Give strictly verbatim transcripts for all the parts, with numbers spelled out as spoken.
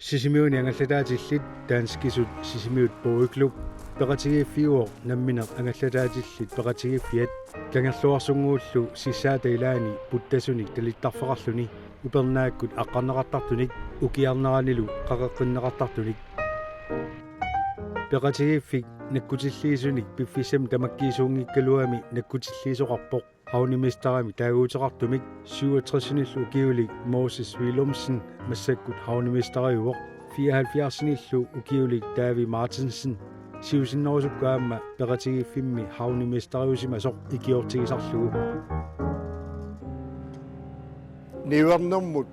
Sisimiuni angallataatillit danskisut Sisimiut Bådeklub peqatigiiffiuvoq nammineq angallataatillit peqatigiiffiat. Kangerluarsunnguullu sissaata ilaani puttasunik talittarfeqarluni upernaakkut aqqarneqartartunik ukiarneranilu qaqeqqinneqartartunik. Peqatigiiffik nakkutilliisunik piffissami tamakkiisuunngikkaluami nakkutilliisoqarpoq. Havnemesterimik taaguuteqartumik syvogtresinillu ukiulik Moses Willumsen massakkut havnemesteriuvoq, fireoghalvfjerdsinillu ukiulik Davi Martinsen, siusinnerusukkut aamma peqatigiiffimmi havnemesteriusimasoq ikiortigisarlugu. Niuernermut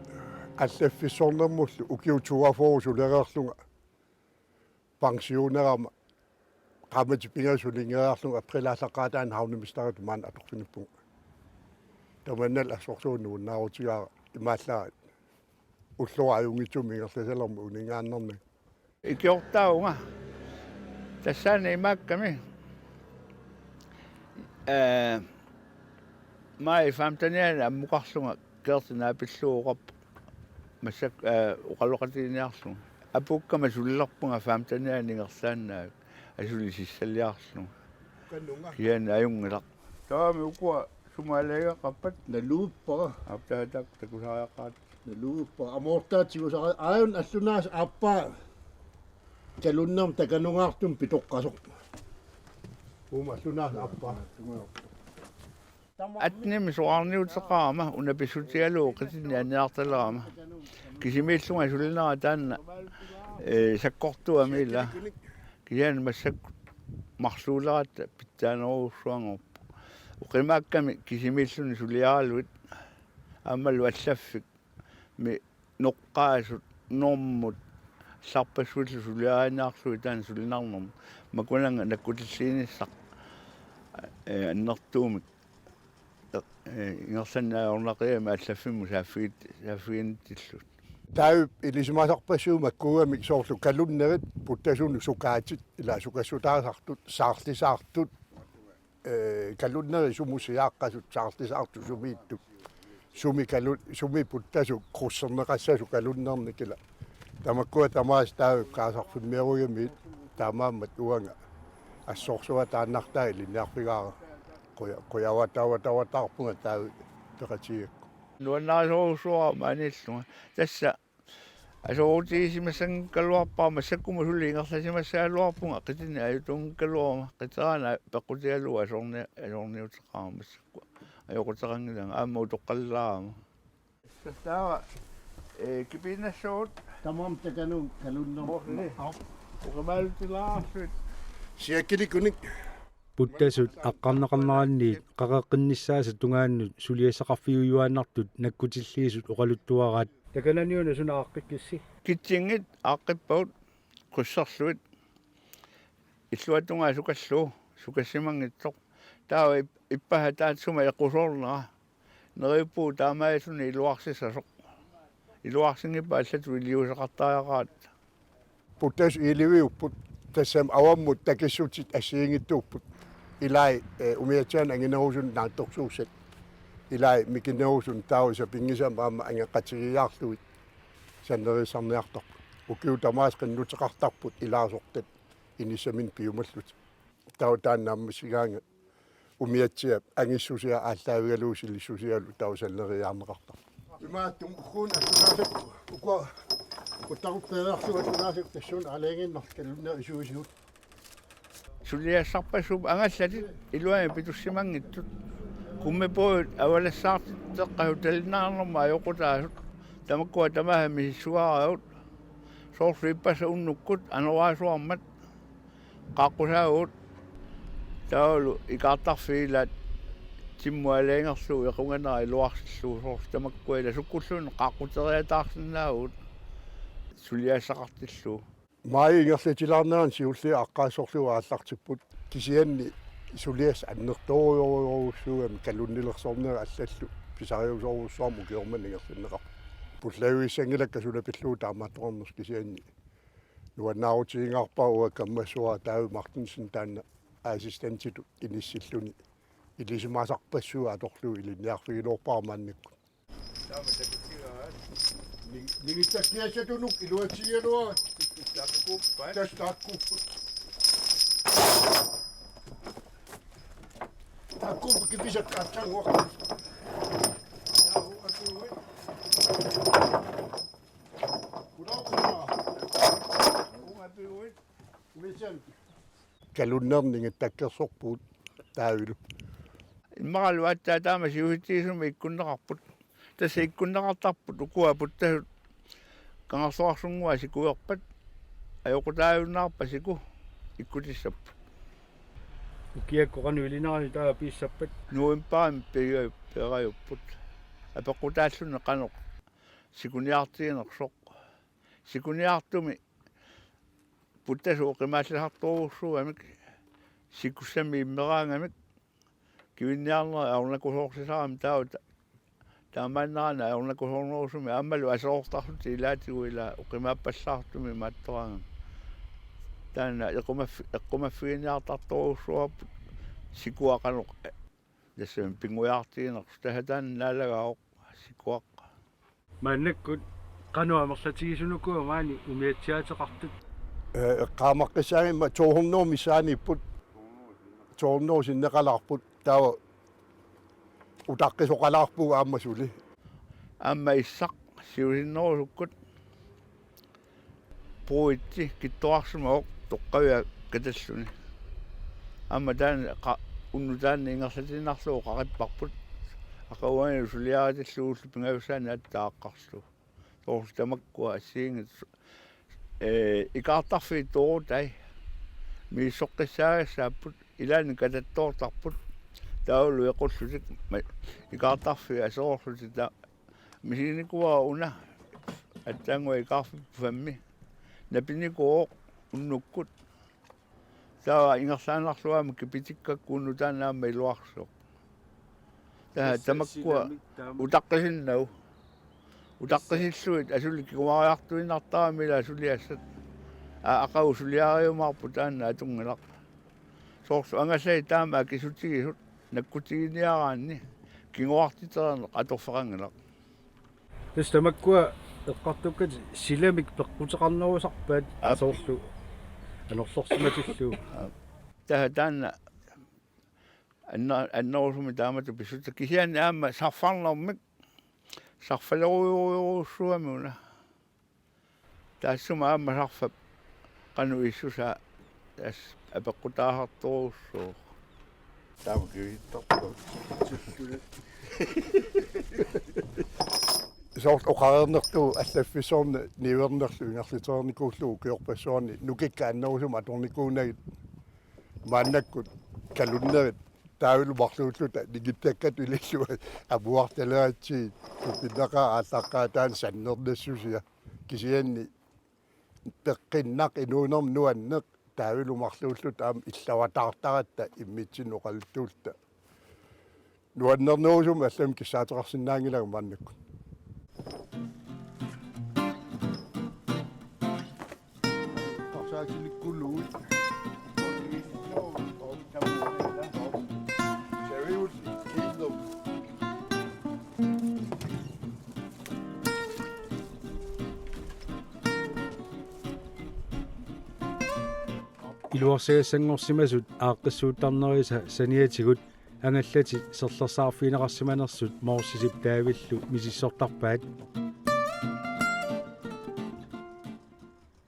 allaffissornermullu ukiut toogfyrre sulereerlunga pensionerama qaammatit pingasut sulinngereerlunga aprilip aallaqqaataani havnemesteritut maanna atorfinippunga. Tamannalu assorsuaq nuannaarutigaara imaallaat ulloq ajunngitsumik ingerlasalermat uninngaannarnanga. Ikiortaavunga. Tassaana imaakkami. Ee, maj femtenianni ammukarlunga Gerti naapillugu oqarpoq. Massakkut, ee, oqaloqatigiinniarlunga. Apuukkama sulilerpunga femtenianni ingerlaannaq. Asuli sissaliarlunga. Kannunga. Kisianni ajunngilaq. Taavami ukua sumut aalajangeqarpat? Naluuppara. Aap, taava taakku takusariaqarput. Naluuppara. Amoortaat tigusara-, aajuna allunaasaq aappaa kalunnermik takanungaartumik pitoqqasoq. Uuma allunaasaq aappaa. Attenimi soraarniuteqarama una pissutigalugu qitinneq anniartalerama. Kisimiillunga sulinera taanna, ee, sakkortuami ila. Kisianni massakkut marluuleratta pitsaanerujussuanngorpoq. Oqimaakkami kisimiilluni suliaraluit aammalu allaffik mi noqqaasut, normut, allarpassuillu suliariniarlugit taanna sulinarnermut. Makunannga nakkutilliinissaq, ee, annertuumik, ee, ingerlanneq ajornaqigami allaffimmut saaffigit-, saaffiginnittillugu. Taava ilisimasarpassuit makkuugamik soorlu kalunnerit puttasunut sukaatit, ila sukassutaasartut, saarlisaartut, ee, kalunnerit sumut siaaqqasut, saarlisaartut sumiittut. Sumi kalu-, sumi puttasut krydserneqassasut kalunnernik ila. Tamakkua tamaasa taava kaasarfimmiorigamiit taamaammat uanga assorsuaq taannartaa ilinniarfigaara. Quja-, qujavataavataavataarpunga taava peqatigiigakku. Nuannarisorujussuuara maaniillunga. Tassa asoorutigisimassanngikkaluarpara, massakkut suli ingerlasimassagaluarpunga, qitinneq ajutuunngikkaluaruma, qiteraanni peqqutigalugu asoorni-, asoorniuteqarama massakkut. Ajoquteqanngilanga, aamma utoqqalilaarama. Taava, ee, kipiinnassuugut. Tamarmik takanut kalunnermut. Morli. Aap. Oqimaalutilaarsuit. Siakkilikunik. Puttasut aqqarneqarneranniit qaqeqqinnissaasa tungaannut suliassaqarfiujuaannartut nakkutilliisut oqaluttuaraat. Takananiuna suna aaqqikkissi? Kitsinngit aaqqippagut, krydserlugit. Illuatungaa sukallugu, sukassimanngitsoq. Taava ip-, ippassaq taassuma eqqusoornera. Neriuppugut taamaalilluni iluarsissasoq. Iluarsinngippat allatut iliuuseqartariaqaratta. Puttasut iiliviupput, tassami avammut takissutit assigiinngitsuupput. Ilai, ee, umiatsianik anginerusunik naatsorsuussat. Ilai mikinerusunik, taava sapinngisamik aamma angeqatigiiaarlugit sannerissarniartarput. Ukiut tamaasa qinnuteqartarput ilaasortat inissaminnik piumallutik. Taava taanna naammassigaangat umiatsiap angissusia aallaavigalugu silissusialu taava sanneriiaarneqartarpoq. Imaattumik ukkuuna assunaasakku ukua quttarup peerarlugu assunaasakku tassuuna aalajangiinnarlugu kalunnerit isuisigut. Suliassarpassuupput angallatit iluamik pitussimanngitsut. Kummepuut avalassaartitseqqasut talinnaarnermut ajoqutaasut. Tamakkua tamaasa misissugaaragut. Soorlu ippassaq unnukkut anorersuarmat. Qaaqqusaavugut taavalu ikaartarfiit ilaat timmut aalajangerlugu equnganera iluarsillugu soorlu tamakkua ila sukkulluunniit qaaqquteriataarsinnaavugut suliassaqartillugu. Maajip ingerlatilaarnerani siulliit aaqqaassorlugu aallartipput kisianni suliassaq annertoorujorujussuugami kalunnilersornerit allallu pisariusorujussuarmik ukioq manna ingerlanneqarpoq. Pullajuissanngilakka suna pillugu taamaattoqarnersoq kisianni nuannaarutigingaarpara uanga kammassuara David Martinsen taanna assistentitut inissilluni ilisimasarpassuit atorlugu ilinniarfigiloorpara maannakkut. Ning-, ningittakkiassatunut iluatsigigaluarit. Taakkuupput. Tassa taakkuupput. Taakkuupput kipisat aatsaannguaq. Ulaukuna. Uunga piuit. Misan. Kalunnernik ningittakkersorpugut Taavilu. Immaqalu aatsaat taama siusitsigisumik ikkunneqarput. Tassa ikkunneqartarput ukua puttasut Kangerluarsunnguaq sikuerpat. Ajoqutaajunnaarpat siku ikkutissapput. Ukiakkut qanoq ilinerani taava piissappat? Novembarimi pia-, piareerupput. Apeqqutaalluni qanoq sikuniartiginersoq. Sikuniartumi puttasut oqimaallisartorujussuugamik, sikussamik immeraangamik, kivinniarnerit ajornakusoorsisarami taava ta-, taamaannerani ajornakusoornerusumik aammalu aserortarlutik ilaatigut ilaa oqimaappallaartumik imaattoraangamik. Taanna eqqumaffi-, eqqumaffiginiartartorujussuuarput sikuaq qanoq tassami pinnguaartiginersoq, tassa taanna naalagaavoq sikuaq. Maannakkut qanoq amerlatigisunuku maani umiatsiaateqartut? Ee, eqqaamaqqissaanngimmat to hundrede missaaniipput. To hundrede sinneqalaarput. Taava utaqqisoqalaarpugut aamma suli. Aamma issaq siusinnerusukkut. Puuitsi kittoqarsimavoq toqqavia katalluni. Aamma taanna qa-, unnuk taanna ingerlatiinnarlugu qaqipparput. Aqaguani suliaritillugullu pingajussaani aatsaat aaqqarlugu. Soorlu tamakkua assigiinngitsut, ee, ikaartarfiit toorutai misissoqqissaagassaapput, ilaanni katattoortarput. Taavalu equllutik ma-, ikaartarfiit aserorlutik ta-, misiginikuuara una aatsaannguaq ikaarfipput femmi. Napinikuuvoq unnukkut. Taava ingerlaannarlugu aamma kipitikkakku unnuk taanna aamma iluarsoq. Taava tassa tamakkua silamik taama. Utaqqisinnagu. Tassa. Utaqqisillugit asuli kinguariartuinnartaramik ilaa suliassat. Aa, aqagu suliariumaarput taanna atunngilaq. Soorlu angalasi taama akisutigisut nakkutiginiaraanni kinguartitereerneq atorfeqanngilaq. Tassa tamakkua eqqartukkatit silamik peqquteqarnerusarpaat. Aap. Soorlu anorlersimatillugu. Aap. Taava taanna anna-, annerusumik taamatut pissutsit kisianni aamma sarfarnermik sarfalerujorujussuugami una. Taassuma aamma sarfap qanoq issusaa tassa apeqqutaasartorujussuuvoq. Taama kivittarpoq. Soorlu oqareernertut allaffissuarni niuernerlu ingerlatereernikuullugu ukiorpassuarni nukikka annerusumik atornikuunagit maannakkut kalunnerit Taavilu marluulluta ningittakkat ilillugu amuartaleratsigit tupinnaqaaq aallaqqaataani sannernassusia kisianni peqqinnaq inuunermi nuanneq Taavilu marluulluta aamma illavattaartaratta immitsinnut oqaluttuulluta. Nuannernerusumik allamik kissaateqarsinnaanngilagut maannakkut. Parsaatillikkullugu. Seriøst. Iluarsagassanngorsimasut aaqqissuuttarnerisa saniatigut angallatit serlersaarfigineqarsimanersut Morsisip Taavillu misissortarpaat.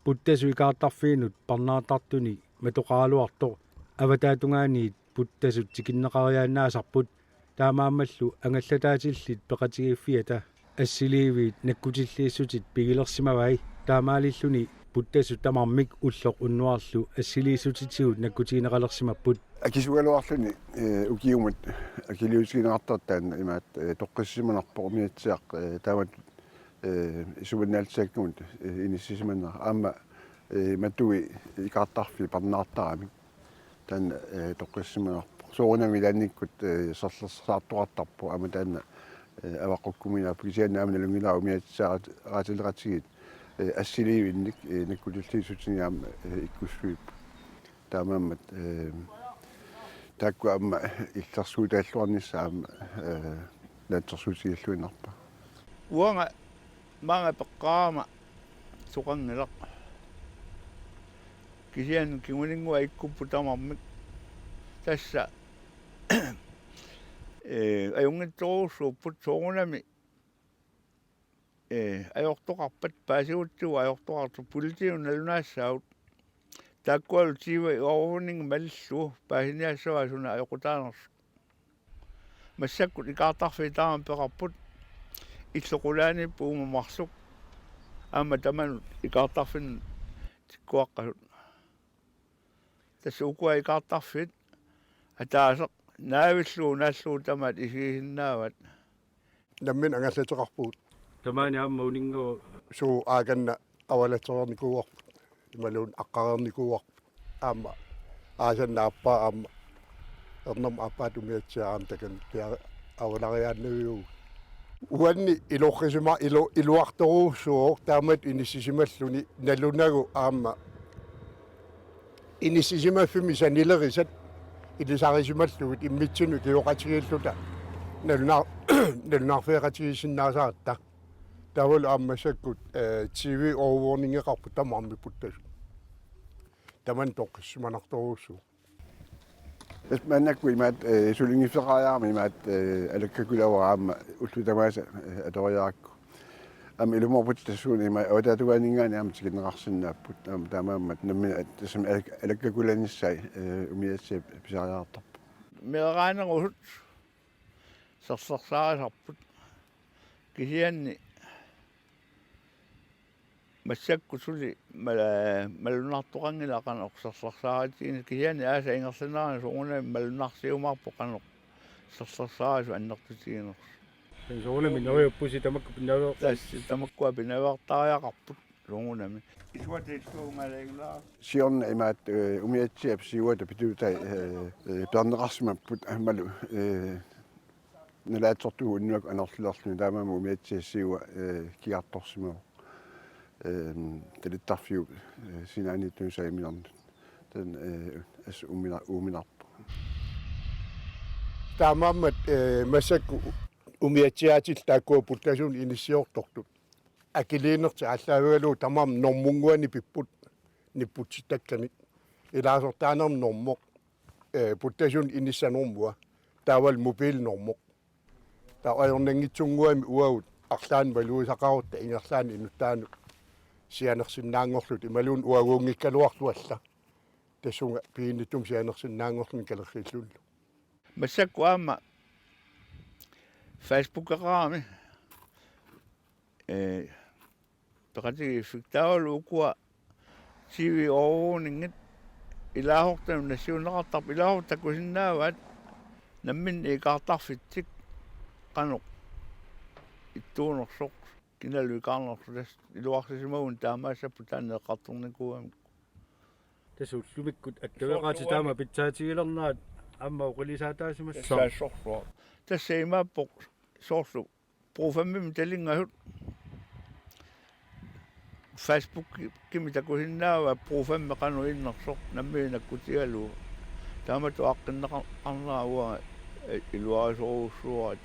Puttasut ikaartarfiinut parnaartartuni matoqaraluartoq avataatungaaniit puttasut tikinneqariaannaasarput, taamaammallu angallataatillit peqatigiiffiata assiliiviit nakkutilliissutit pigilersimavai, taamaalilluni puttasut tamarmik ulloq unnuarlu assiliissutitigut nakkutigineqalersimapput. Akisugaluarluni, ee, ukiumut akiliutigineqartartoq taanna imaattoq, ee, toqqissisimanarpoq umiatsiaq, ee, taamatut, ee, isumannaallisakkagut, ee, inissisimanera. Aamma, ee, matui ikaartarfii parnaartaramik. Taanna, ee, toqqissisimanarpoq. Soorunami ilaannikkut, ee, serlersaartoqartarpoq. Aamma taanna, ee, avaqqukkuminaappoq kisianni aamma nalunngilara umiatsiaat-, -aatileqatigiit, ee, assiliivinnik, ee, nakkutilliissutinik aamma, ee, ikkussuipput. Taamaammat, ee, taakku aamma illersuutaalluarnissaat aamma, ee, naatsorsuutigiilluinnarpaa. Uanga maanga peqqaarama soqanngilaq. Kisianni kinguninnguaq ikkupput tamarmik. Tassa ee, ajunngitsorujussuupput soorunami ee, ajortoqarpat paasigutsigu ajortoqartoq politiinut nalunaassaagut. Taakkualu T V-overvågning malillugu paasiniassavaa suna ajoqutaanersoq. Massakkut ikaartarfiit taama peqarput illoqulaaniipput uuma marluk. Aamma tamanut ikaartarfinnut tikkuaqqasut. Tassa ukua ikaartarfiit ataaseq naavillugu naallugu tamaat isigisinnaavat. Nammineq angallateqarpugut. Tamaani aamma uninngavoq. Suu aakanna avalatseriarnikuuarput. Imaluunniit aqqareernikuuarput. Aamma aasanna aappaa aamma ernermut aappaata umiatsiaa aamma takanna kia avalariaannaviuvugut. Uanni ilorrisima-, ilu-, iluartorujussuuvoq taamatut inissisimalluni nalunagu aamma inissisimaffimmi sanilerisat ilisarisimallugit immitsinnut ikioqatigiilluta nalunar-, nalunaarfeqatigiissinnaasaratta. Taavalu aamma massakkut, ee, T V-overvågningeqarput tamarmik puttasut. Tamanna toqqissisimanartorujussuuvoq. Tassa maannakkut imaattoq, ee, suliniuffeqariarama imaattoq, ee, alakkakulavara aamma ullut tamaasa, ee, atoriarakku. Aamma ilumoorputit tassuuna imaattoq avataatungaaninngaanniit aamma tikinneqarsinnaapput. Aamma taamaammat nammineq tassami alak-, alakkakulanissaat, ee, umiatsiat pisariaqartarput. Meeraanerusut serlersaarisarput. Kisianni massakkut suli mala-, malunnartoqanngilaq qanoq serlersaarutiginersut, kisianni aasap ingerlanerani soorunami malunnarsiumaarpoq qanoq serlersaarisut annertutiginersut. Soorunami neriuppusi tamakku pinnaveer-. Tassa tamakkua pinnaveertariaqarput soorunami. Isuata issuungaaleegilaar. Siorna imaattoq, ee, umiatsiap siuata pituutai, ee, ee, peerneqarsimapput aammalu, ee, nalaatsortugut unnuakkut anorlilerluni taamaammat umiatsiap siua, ee, kigartorsimavoq. Ee, talittarfiup, ee, sinaaniittunut saaminermut. Taanna, ee, assut uuminar-, uuminarpoq. Taamaammat, ee, massakkut umiatsiaatillit taakkua puttasunik inissiortortut akiliinertik aallaavigalugu tamarmik normunnguanik pipput nipputsittakkanik. Ilaasortaanermik normoq, ee, puttasunik inissanermua, taavalu mobiilinormoq. Taava ajornanngitsunnguamik uagut arlaannik malugisaqarutta ingerlaannaq inuttaanut sianersinnaanngorluta imaluunniit uaguunngikkaluarluta alla. Tassunga piginnittumik sianersinnaanngorluni kalerrillunilu. Massakkut aamma Facebookeqarami, ee, peqatigiiffik taavalu ukua T V-overvågningit ilaasortanut nassiunneqartarput, ilaasortat takusinnaavaat namminneq ikaartarfitsik qanoq ittuunersoq kinalu ikaarnersoq, tassa iluarsisimaguni taamaassapput taanna eqqartornikuugamikku. Tassa ullumikkut attaveqaatit taama pitsaatigilernerat aamma oqilisaataasimassaaq. Tassa imaappoq soorlu Pro Femimik talinngasut Facebookimi takusinnaavaat Pro Fem qanoq innersoq nammineq nakkutigalugu. Taamatut aaqqinneqarnera uanga iluarisorujussuuara.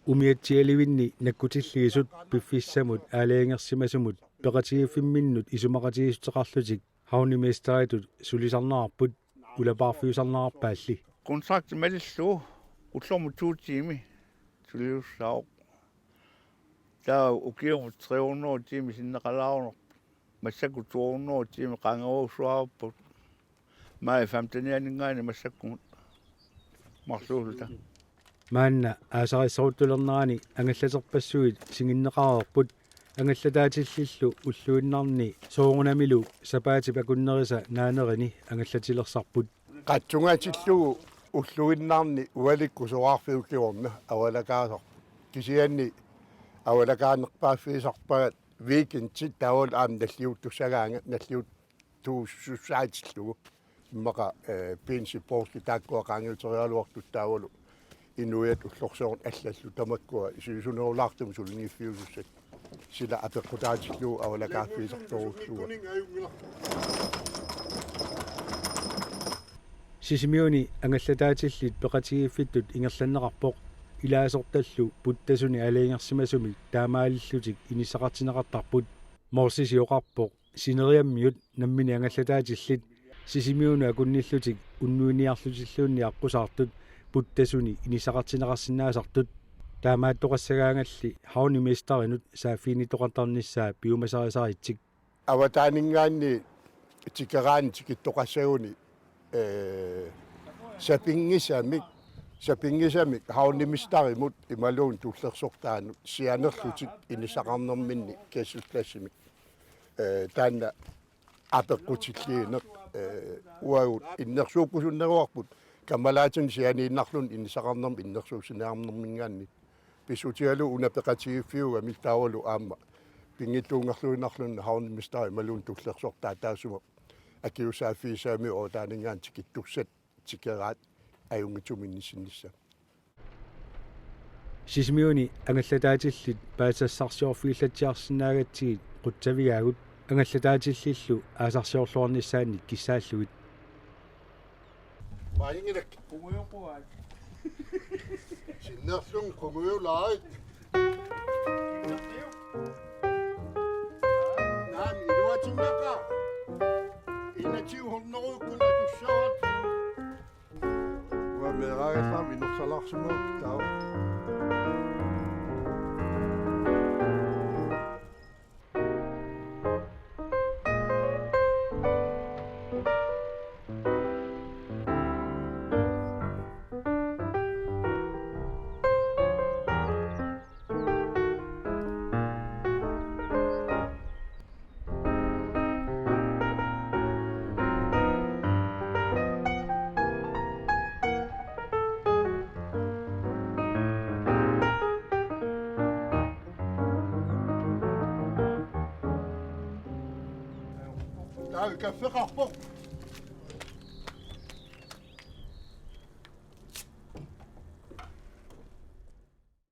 Umiatsialivinni nakkutilliisut piffissamut aalajangersimasumut peqatigiiffimminnut isumaqatigiissuteqarlutik havnemesteritut sulisarnerarput ulapaarfiusarnerarpaalli. Kontrakti malillugu ullormut to tiimi sulisussaavoq. Taava ukiumut tre hundrede tiimi sinneqalaarunarpoq. Massakkut to hundrede tiimi qaangerujussuarput. Maj femtenianinngaanniit massakkumut marluulluta. Maanna aasarissoruttulernerani angallaterpassuit singinneqareerput angallataatilillu ulluinnarni soorunamilu sapaatip akunnerisa naanerini angallatilersarput. Qatsungatillugu ulluinnarni ualikkut soraarfiup kingorna avalakaasarput. Kisianni avalakaanerpaaffigisarpaat weekendit taavalu aamma nalliuttussagaangat nalliut- tuussussaatillugu. Immaqa, ee, piinsi poorski taakkua qaangiuteriaraluartut taavalu inuiaat ullorsiorneq allallu tamakkua sivisunerulaartumik suliniuffiusussat. Sila apeqqutaatillugu avalakaaffigisartorujussuuara. Sisimiuni angallataatillit peqatigiiffittut ingerlanneqarpoq ilaasortallu puttasuni aalajangersimasumik taamaalillutik inissaqartinneqartarput. Morsisi oqarpoq sineriammiut nammineq angallataatillit Sisimiunut akunnillutik unnuiniarlutilluunniit aqqusaartut puttasuni inissaqartinneqarsinnaasartut. Taamaattoqassagaangalli havnemesterinut saaffiginnittoqartarnissaa piumasarisaritsik. Avataaninngaanniit tikeraanni tikittoqassaguni, ee, sapinngisamik, sapinngisamik havnemesterimut imaluunniit tullersortaanut sianerlutik inissaqarnerminni kassillassimik. Ee, taanna apeqqutilliineq, ee, uagut innersuukkusunneruarput kammalaatinik sianiinnarluni inissaqarnermik innersuussiniarnerminngaanniit. Pissutigalugu una peqatigiiffiugami taavalu aamma pinngitsuunngerluinnarluni havnemesteri imaluunniit tullersortaa taassuma akisussaaffigisagamiuk avataaninngaanniit tikittussat tikeraat ajunngitsumik inissinnissaat. Sisimiuni angallataatillit paasisassarsiorfigillatsiarsinnaagatsigit qutsavigaagut angallataatillit aasarsiorluarnissaannik kissaallugit. Maanngilaq. Qungujorpuaat. Sinnerlunga qungujulaarit. Naamik iluatinnaqaaq. Inatsit hunnoruukkut atussavat. Uanga meeraagallarama inersalaarsimagakku taava. Taava kaffeqarpoq.